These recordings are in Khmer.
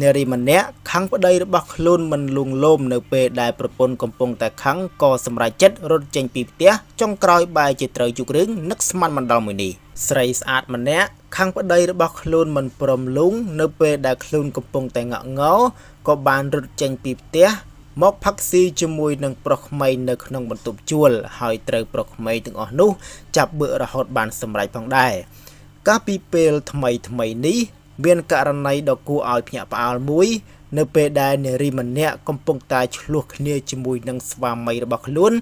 នារីម្នាក់ខឹងប្តីរបស់ខ្លួនមិនលួងលោមនៅពេលដែលប្រពន្ធកំពុងតែខឹងក៏សម្រេចចិត្តរត់ចេញពីផ្ទះចុងក្រោយបែរជាត្រូវជួបរឿងនឹកស្មានមិនដល់មួយនេះស្រីស្អាតម្នាក់ខឹងប្តីរបស់ខ្លួនមិនព្រមលួងនៅពេលដែលខ្លួនកំពុងតែងក់ងល់ក៏បានរត់ចេញពីផ្ទះមកផឹកស៊ីជាមួយនឹងប្រុសក្មេងនៅក្នុងបន្ទប់ជួលហើយត្រូវប្រុសក្មេងទាំងអស់នោះចាប់បឺករហូតបានសម្រេចផងដែរកាលពីពេលថ្មីថ្មីនេះមានករណីដ៏គួរឲ្យភ្ញាក់ផ្អើលមួយ នៅពេលដែលនារីម្នាក់កំពុងតែឈ្លោះគ្នាជាមួយនឹងស្វាមីរបស់ខ្លួន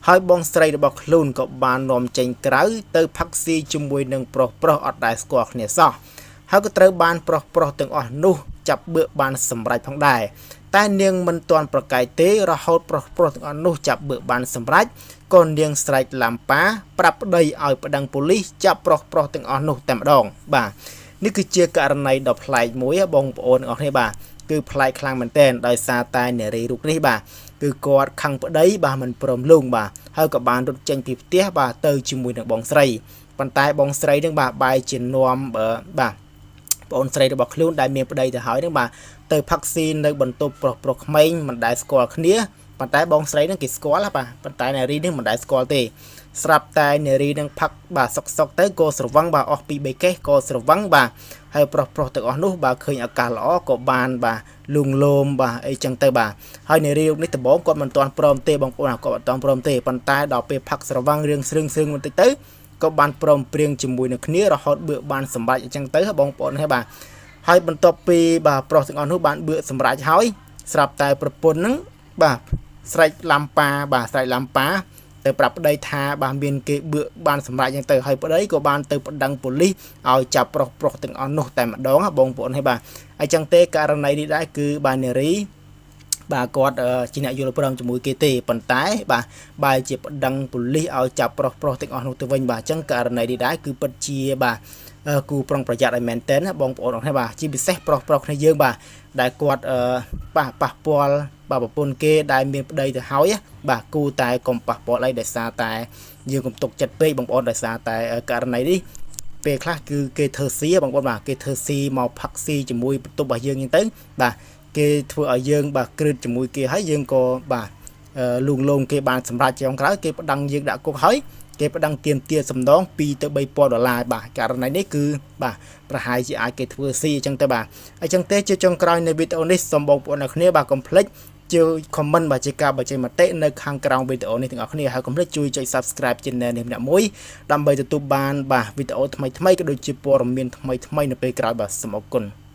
ហើយបងស្រីរបស់ខ្លួនក៏បាននាំចេញក្រៅទៅផឹកស៊ីជាមួយនឹងប្រុសប្រុសអត់ដែលស្គាល់គ្នាសោះហើយក៏ត្រូវបានប្រុសប្រុសទាំងអស់នោះចាប់បឿកបានសម្រេចផងដែរតែនាងមិនទាន់ប្រកែកទេរហូតប្រុសប្រុសទាំងអស់នោះចាប់បឿកបានសម្រេចក៏នាងស្រែកឡាំប៉ាប្រាប់ប្តីឲ្យប្តឹងប៉ូលីសចាប់ប្រុសប្រុសទាំងអស់នោះតែម្ដងបាទនេះគឺជាករណីដ៏ប្លែកមួយបងប្អូនទាំងអស់គ្នាបាទគឺប្លែកខ្លាំងមែនទែនដោយសារតែនារីរូបនេះបាទគឺគាត់ខឹងប្តីបាទមិនព្រមលូងបាទហើយក៏បានរត់ចេញពីផ្ទះបាទទៅជាមួយនឹងបងស្រីប៉ុន្តែបងស្រីនឹងបាទបែរជានាំបាទប្អូនស្រីរបស់ខ្លួនដែលមានប្តីទៅហើយនឹងបាទទៅផឹកស៊ីនៅបន្ទប់ប្រុសប្រុសក្មេងមិនដែលស្គាល់គ្នាប៉ុន្តែបងស្រីនឹងគេស្គាល់បាទប៉ុន្តែនារីនឹងមិនដែលស្គាល់ទេស្រាប់តែនារីនឹងផឹកបាទសុកសុកទៅក៏ស្រវឹងបាទអស់ពី3កេះក៏ស្រវឹងបាទហើយប្រុសប្រុសទាំងអស់នោះបាទឃើញឱកាសល្អក៏បានបាទលួងលោមបាទអីចឹងទៅបាទហើយនារីរូបនេះដំបូងគាត់មិនទាន់ព្រមទេបងប្អូនគាត់អត់ទាន់ព្រមទេប៉ុន្តែដល់ពេលផឹកស្រវឹងរឿងស្រឿងស្រឿងបន្តិចទៅក៏បានព្រមព្រៀងជាមួយនឹងគ្នារហូតបឿបានសម្រេចអញ្ចឹងទៅបងប្អូនហើយបាទហើយបន្ទាប់ពីបាទប្រុសទាំងអស់នោះបានបឿសម្រេចហើយស្រាប់តែប្រពន្ធនឹងបាទស្រែកឡាំប៉ាបាទស្រែកឡាំប៉ាទៅប្រាប់ប្តីថាបាទមានគេបឿបានសម្រេចអញ្ចឹងទៅហើយប្តីក៏បានទៅប្តឹងប៉ូលីសឲ្យចាប់ប្រុសប្រុសទាំងអស់នោះតែម្ដងបងប្អូនហើយបាទអញ្ចឹងទេករណីនេះដែរគឺបាទនារីបាទគាត់ជាអ្នកយល់ព្រមជាមួយគេទេប៉ុន្តែបាទបែរជាប្តឹងប៉ូលីសឲ្យចាប់ប្រុសប្រុសទាំងអស់នោះទៅវិញបាទអញ្ចឹងករណីនេះដែរគឺពិតជាបាទគូប្រុងប្រយ័ត្នឲ្យមែនទែនណាបងប្អូនអរគ្នាបាទជាពិសេសប្រុសប្រុសគ្នាយើងបាទដែលគាត់បាទប៉ះពាល់បាទប្រពន្ធគេដែលមានប្តីទៅហើយបាទគូតែកុំប៉ះពាល់អីដោយសារតែយើងកុំទុកចិត្តពេកបងប្អូនដោយសារតែករណីនេះពេលខ្លះគឺគេធ្វើស៊ីបងប្អូនបាទគេធ្វើស៊ីមកផឹកស៊ីជាមួយបន្ទប់របស់យើងអញ្ចឹងទៅបាទគេធ្វើឲ្យយើងបាទគ្រឹតជាមួយគេហើយយើងក៏បាទលួងលោមគេបានសម្រាប់ចុងក្រោយគេប្តឹងយើងដាក់គុកហើយគេប្តឹងទាមទារសំណង2ទៅ3000ដុល្លារបាទករណីនេះគឺបាទប្រហែលជាអាចគេធ្វើស៊ីអញ្ចឹងទៅបាទអញ្ចឹងទេជាចុងក្រោយនៃវីដេអូនេះសូមបងប្អូនអ្នកគ្នាបាទកុំភ្លេចជួយ comment បាទជាការបញ្ចេញមតិនៅខាងក្រោមវីដេអូនេះទាំងអស់គ្នាហើយកុំភ្លេចជួយចុច Subscribe Channel នេះម្នាក់មួយដើម្បីទទួលបានបាទវីដេអូថ្មីៗក៏ដូចជាព័ត៌មានថ្មីៗនៅពេលក្រោយបាទសូមអរគុណ។